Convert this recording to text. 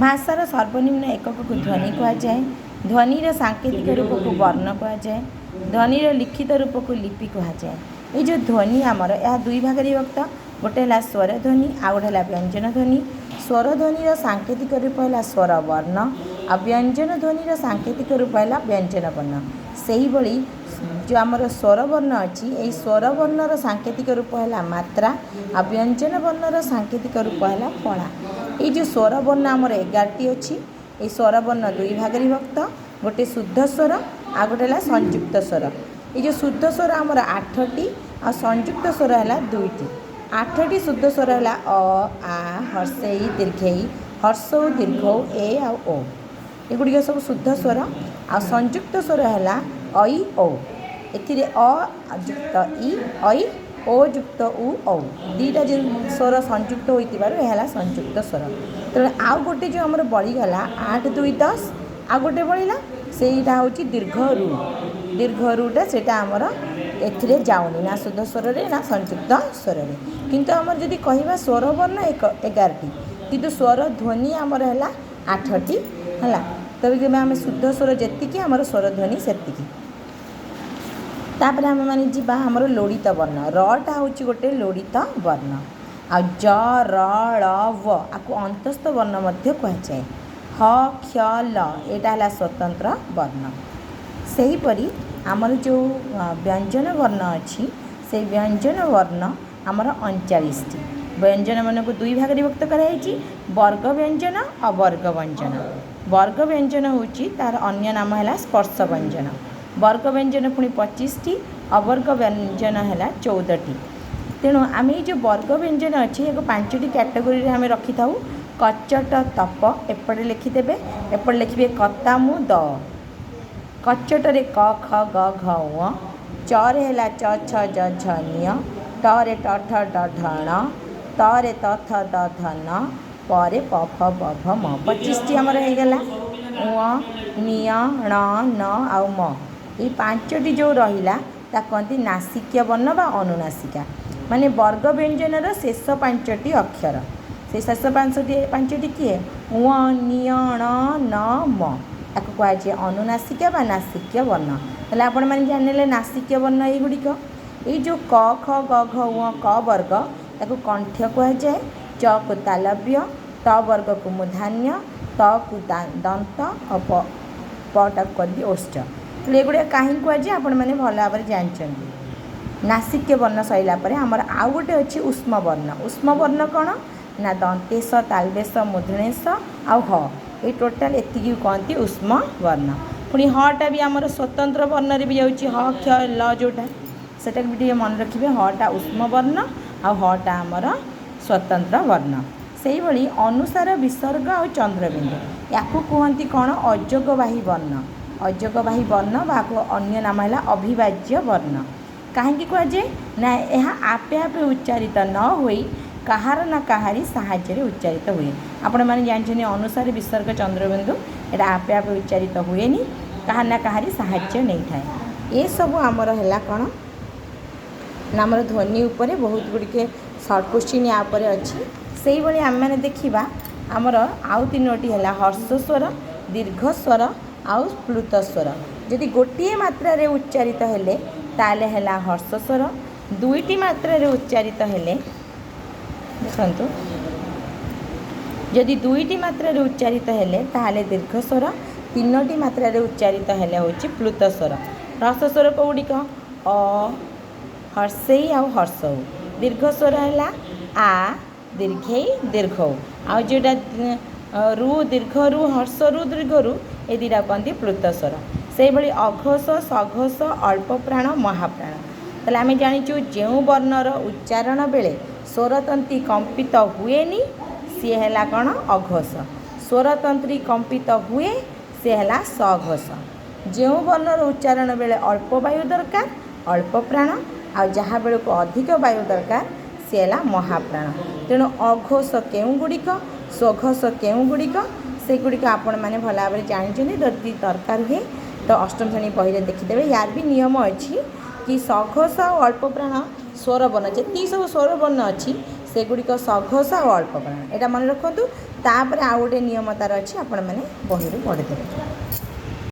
ଭାଷାର ସର୍ବନିମ୍ନ ଏକକକୁ ଧ୍ୱନି କୁହାଯାଏ। ଧ୍ୱନିର ସାଙ୍କେତିକ ରୂପକୁ ବର୍ଣ୍ଣ କୁହାଯାଏ। ଧ୍ୱନିର ଲିଖିତ ରୂପକୁ ଲିପି କୁହାଯାଏ। ଏଇ ଯେଉଁ ଧ୍ୱନି ଆମର, ଏହା ଦୁଇ ଭାଗରେ ବିଭକ୍ତ। ଗୋଟେ ହେଲା ସ୍ୱର ଧ୍ୱନି, ଆଉ ଗୋଟେ ହେଲା ବ୍ୟଞ୍ଜନ ଧ୍ୱନି। ସ୍ୱର ଧ୍ୱନିର ସାଙ୍କେତିକ ରୂପ ହେଲା ସ୍ୱର ବର୍ଣ୍ଣ, ଆଉ ବ୍ୟଞ୍ଜନ ଧ୍ୱନିର ସାଙ୍କେତିକ ରୂପ ହେଲା ବ୍ୟଞ୍ଜନ ବର୍ଣ୍ଣ। ସେଇଭଳି ଯେଉଁ ଆମର ସ୍ୱରବର୍ଣ୍ଣ ଅଛି, ଏଇ ସ୍ୱରବର୍ଣ୍ଣର ସାଙ୍କେତିକ ରୂପ ହେଲା ମାତ୍ରା, ଆଉ ବ୍ୟଞ୍ଜନ ବର୍ଣ୍ଣର ସାଙ୍କେତିକ ରୂପ ହେଲା ଫଳା। ଏଇ ଯେଉଁ ସ୍ୱରବର୍ଣ୍ଣ ଆମର 11ଟି ଅଛି, ଏଇ ସ୍ୱରବର୍ଣ୍ଣ ଦୁଇ ଭାଗରେ ବିଭକ୍ତ। ଗୋଟେ ଶୁଦ୍ଧ ସ୍ୱର, ଆଉ ଗୋଟେ ହେଲା ସଂଯୁକ୍ତ ସ୍ୱର। ଏଇ ଯେଉଁ ଶୁଦ୍ଧ ସ୍ୱର ଆମର 8ଟି, ଆଉ ସଂଯୁକ୍ତ ସ୍ୱର ହେଲା 2ଟି। 8ଟି ଶୁଦ୍ଧ ସ୍ୱର ହେଲା ଅ, ଆ, ହର୍ଷେଇ, ଦୀର୍ଘେଇ, ହର୍ଷଉ, ଦୀର୍ଘଉ, ଏ ଆଉ ଓ। ଏଗୁଡ଼ିକ ସବୁ ଶୁଦ୍ଧ ସ୍ୱର। ଆଉ ସଂଯୁକ୍ତ ସ୍ୱର ହେଲା ଐ, ଔ। ଏଥିରେ ଅ ଯୁକ୍ତ ଇ ଐ, ଓ ଯୁକ୍ତ ଉ ଔ, ଦୁଇଟା ସ୍ୱର ସଂଯୁକ୍ତ ହୋଇଥିବାରୁ ଏହା ହେଲା ସଂଯୁକ୍ତ ସ୍ୱର। ତେଣୁ ଆଉ ଗୋଟେ ଯେଉଁ ଆମର ବଳିଗଲା, 8 2 10, ଆଉ ଗୋଟେ ବଳିଲା, ସେଇଟା ହେଉଛି ଦୀର୍ଘ ରୁ। ଦୀର୍ଘ ରୁଟା ସେଇଟା ଆମର ଏଥିରେ ଯାଉନି, ନା ଶୁଦ୍ଧ ସ୍ୱରରେ ନା ସଂଯୁକ୍ତ ସ୍ୱରରେ। କିନ୍ତୁ ଆମର ଯଦି କହିବା ସ୍ୱରବର୍ଣ୍ଣ 11ଟି, କିନ୍ତୁ ସ୍ୱର ଧ୍ୱନି ଆମର ହେଲା 8ଟି ହେଲା। ତେବେ କେବେ ଆମେ ଶୁଦ୍ଧ ସ୍ୱର ଯେତିକି, ଆମର ସ୍ୱର ଧ୍ୱନି ସେତିକି। ତାପରେ ଆମେମାନେ ଯିବା ଆମର ଲୋଡ଼ିତ ବର୍ଣ୍ଣ। ରଟା ହେଉଛି ଗୋଟେ ଲୋଡ଼ିତ ବର୍ଣ୍ଣ। ଆଉ ଜ, ର, ଳ, ୱ, ଆକୁ ଅନ୍ତସ୍ଥ ବର୍ଣ୍ଣ ମଧ୍ୟ କୁହାଯାଏ। ହ, କ୍ଷ, ଲ, ଏଇଟା ହେଲା ସ୍ୱତନ୍ତ୍ର ବର୍ଣ୍ଣ। ସେହିପରି ଆମର ଯେଉଁ ବ୍ୟଞ୍ଜନ ବର୍ଣ୍ଣ ଅଛି, ସେଇ ବ୍ୟଞ୍ଜନ ବର୍ଣ୍ଣ ଆମର 39ଟି। ବ୍ୟଞ୍ଜନ ବର୍ଣ୍ଣକୁ ଦୁଇ ଭାଗରେ ବିଭକ୍ତ କରାଯାଇଛି, ବର୍ଗ ବ୍ୟଞ୍ଜନ, ଅବର୍ଗ ବ୍ୟଞ୍ଜନ। ବର୍ଗ ବ୍ୟଞ୍ଜନ ହେଉଛି, ତା'ର ଅନ୍ୟ ନାମ ହେଲା ସ୍ପର୍ଶ ବ୍ୟଞ୍ଜନ। ବର୍ଗ ବ୍ୟଞ୍ଜନ ପୁଣି 25ଟି, ଅବର୍ଗ ବ୍ୟଞ୍ଜନ ହେଲା 14ଟି। ତେଣୁ ଆମେ ଏଇ ଯେଉଁ ବର୍ଗ ବ୍ୟଞ୍ଜନ ଅଛି, ଏହାକୁ 5ଟି କ୍ୟାଟେଗୋରୀରେ ଆମେ ରଖିଥାଉ। କଚଟ ତପ ଏପଟେ ଲେଖିଦେବେ, ଏପଟେ ଲେଖିବେ କତାମୁ ଦ। କଚଟରେ କ, ଖ, ଗ, ଘ, ଙ, ଚରେ ହେଲା ଚ, ଛ, ଜ, ଝ, ନ୍ୟ, ଟରେ ଟ, ଠ, ଡ, ଢ, ଣ, ତରେ ତ, ଥ, ଦ, ଧ, ନ, ପରେ ପ, ଫ, ବ, ଭ, ମ। 25ଟି ଆମର ହେଇଗଲା। ଉଁ, ନିୟ, ଣ, ନ ଆଉ ମ, ଏଇ 5ଟି ଯେଉଁ ରହିଲା, ତାକୁ କହନ୍ତି ନାସିକ୍ୟ ବର୍ଣ୍ଣ ବା ଅନୁନାସିକା। ମାନେ ବର୍ଗ ବ୍ୟଞ୍ଜନର ଶେଷ 5ଟି ଅକ୍ଷର। ସେଇ ଶେଷ 5ଟି କିଏ? ଉଁ, ନିୟ, ଣ, ନ, ମ। ତାକୁ କୁହାଯାଏ ଅନୁନାସିକା ବା ନାସିକ୍ୟ ବର୍ଣ୍ଣ। ତାହେଲେ ଆପଣମାନେ ଜାଣିନେଲେ ନାସିକ୍ୟ ବର୍ଣ୍ଣ ଏଇଗୁଡ଼ିକ। ଏଇ ଯେଉଁ କ, ଖ, ଗ, ଘ, ଉଁ, କ ବର୍ଗ, ତାକୁ କଣ୍ଠ୍ୟ କୁହାଯାଏ। ଚକୁ ତାଲବ୍ୟ, ତ ବର୍ଗକୁ ମୂର୍ଦ୍ଧନ୍ୟ, ତକୁ ଦନ୍ତ ଆଉ ପଟାକୁ କହନ୍ତି ଓଷ୍ଠ। ତାହେଲେ ଏଗୁଡ଼ିକ କାହିଁକି କୁହାଯାଏ, ଆପଣମାନେ ଭଲ ଭାବରେ ଜାଣିଛନ୍ତି। ନାସିକ୍ୟ ବର୍ଣ୍ଣ ସରିଲା ପରେ ଆମର ଆଉ ଗୋଟେ ଅଛି ଉଷ୍ମ ବର୍ଣ୍ଣ। ଉଷ୍ମ ବର୍ଣ୍ଣ କ'ଣ ନା ଦନ୍ତେଶ, ତାଲବେଶ, ମୂର୍ଦ୍ଧନ୍ୟେଶ ଆଉ ହ। ଏଇ ଟୋଟାଲ୍ ଏତିକି କହନ୍ତି ଉଷ୍ମ ବର୍ଣ୍ଣ। ପୁଣି ହଟା ବି ଆମର ସ୍ୱତନ୍ତ୍ର ବର୍ଣ୍ଣରେ ବି ଯାଉଛି, ହ, କ୍ଷ, ଲ ଯେଉଁଟା, ସେଟାକୁ ବି ଟିକେ ମନେ ରଖିବେ। ହଟା ଉଷ୍ମ ବର୍ଣ୍ଣ ଆଉ ହଟା ଆମର ସ୍ୱତନ୍ତ୍ର ବର୍ଣ୍ଣ। ସେଇଭଳି ଅନୁସାର, ବିସର୍ଗ ଆଉ ଚନ୍ଦ୍ରବିନ୍ଦୁ, ୟାକୁ କୁହନ୍ତି କ'ଣ? ଅଯୋଗବାହୀ ବର୍ଣ୍ଣ। ଅଯୋଗବାହୀ ବର୍ଣ୍ଣ ବା ଆକୁ ଅନ୍ୟ ନାମ ହେଲା ଅବିଭାଜ୍ୟ ବର୍ଣ୍ଣ। କାହିଁକି କୁହାଯାଏ ନା ଏହା ଆପେ ଆପେ ଉଚ୍ଚାରିତ ନ ହୋଇ କାହାର ନା କାହାରି ସାହାଯ୍ୟରେ ଉଚ୍ଚାରିତ ହୁଏ। ଆପଣମାନେ ଜାଣିଛନ୍ତି ଅନୁସାର, ବିସର୍ଗ, ଚନ୍ଦ୍ରବିନ୍ଦୁ, ଏଇଟା ଆପେ ଆପେ ଉଚ୍ଚାରିତ ହୁଏନି, କାହାର ନା କାହାରି ସାହାଯ୍ୟ ନେଇଥାଏ। ଏସବୁ ଆମର ହେଲା କ'ଣ ନା ଆମର ଧ୍ୱନି ଉପରେ ବହୁତ ଗୁଡ଼ିଏ ସର୍ଟ କୋଶ୍ଚିନ୍ ୟା ଉପରେ ଅଛି। ସେଇଭଳି ଆମେମାନେ ଦେଖିବା ଆମର ଆଉ ତିନୋଟି ହେଲା ହର୍ଷ ସ୍ୱର, ଦୀର୍ଘ ସ୍ୱର ଆଉ ପ୍ଲୁତ ସ୍ୱର। ଯଦି ଗୋଟିଏ ମାତ୍ରାରେ ଉଚ୍ଚାରିତ ହେଲେ ତାହେଲେ ହେଲା ହର୍ଷ ସ୍ୱର। ଦୁଇଟି ମାତ୍ରାରେ ଉଚ୍ଚାରିତ ହେଲେ, ଦେଖନ୍ତୁ, ଯଦି ଦୁଇଟି ମାତ୍ରାରେ ଉଚ୍ଚାରିତ ହେଲେ ତାହେଲେ ଦୀର୍ଘ ସ୍ୱର, ତିନୋଟି ମାତ୍ରାରେ ଉଚ୍ଚାରିତ ହେଲେ ହେଉଛି ପ୍ଲୁତ ସ୍ୱର। ହ୍ରସ୍ୱ ସ୍ୱର କେଉଁଗୁଡ଼ିକ? ଅ, ହର୍ଷେଇ ଆଉ ହର୍ଷଉ। ଦୀର୍ଘ ସ୍ୱର ହେଲା ଆ, ଦୀର୍ଘେଇ, ଦୀର୍ଘଉ। ଆଉ ଯେଉଁଟା ରୁ, ଦୀର୍ଘ ରୁ, ହର୍ଷ ରୁ, ଦୀର୍ଘ ରୁ, ଏ ଦୁଇଟା କହନ୍ତି ପ୍ଲୁତ ସ୍ୱର। ସେଇଭଳି ଅଘୋଷ, ସଘୋଷ, ଅଳ୍ପ ପ୍ରାଣ, ମହାପ୍ରାଣ। ତାହେଲେ ଆମେ ଜାଣିଛୁ, ଯେଉଁ ବର୍ଣ୍ଣର ଉଚ୍ଚାରଣ ବେଳେ ସ୍ୱରତନ୍ତ୍ରୀ କମ୍ପିତ ହୁଏନି, ସିଏ ହେଲା କ'ଣ? ଅଘୋଷ। ସ୍ୱରତନ୍ତ୍ରୀ କମ୍ପିତ ହୁଏ, ସିଏ ହେଲା ସଘୋଷ। ଯେଉଁ ବର୍ଣ୍ଣର ଉଚ୍ଚାରଣ ବେଳେ ଅଳ୍ପ ବାୟୁ ଦରକାର, ଅଳ୍ପ ପ୍ରାଣ, ଆଉ ଯାହା ବେଳକୁ ଅଧିକ ବାୟୁ ଦରକାର, ସିଏ ହେଲା ମହାପ୍ରାଣ। ତେଣୁ ଅଘୋଷ କେଉଁ ଗୁଡ଼ିକ, ସ୍ୱଘୋଷ କେଉଁ ଗୁଡ଼ିକ, ସେଗୁଡ଼ିକ ଆପଣମାନେ ଭଲ ଭାବରେ ଜାଣିଛନ୍ତି। ଯଦି ଦରକାର ହୁଏ ତ ଅଷ୍ଟମ ଶ୍ରେଣୀ ବହିରେ ଦେଖିଦେବେ। ୟାର ବି ନିୟମ ଅଛି କି ସଘୋଷ ଆଉ ଅଳ୍ପ ପ୍ରାଣ ସ୍ୱରବର୍ଣ୍ଣ, ଯେତିକି ସବୁ ସ୍ୱରବର୍ଣ୍ଣ ଅଛି, ସେଗୁଡ଼ିକ ସଘୋଷ ଆଉ ଅଳ୍ପ ପରିମାଣ। ଏଇଟା ମନେ ରଖନ୍ତୁ। ତାପରେ ଆଉ ଗୋଟେ ନିୟମ ତାର ଅଛି, ଆପଣମାନେ ବହିରୁ ପଢ଼ିଦେବେ।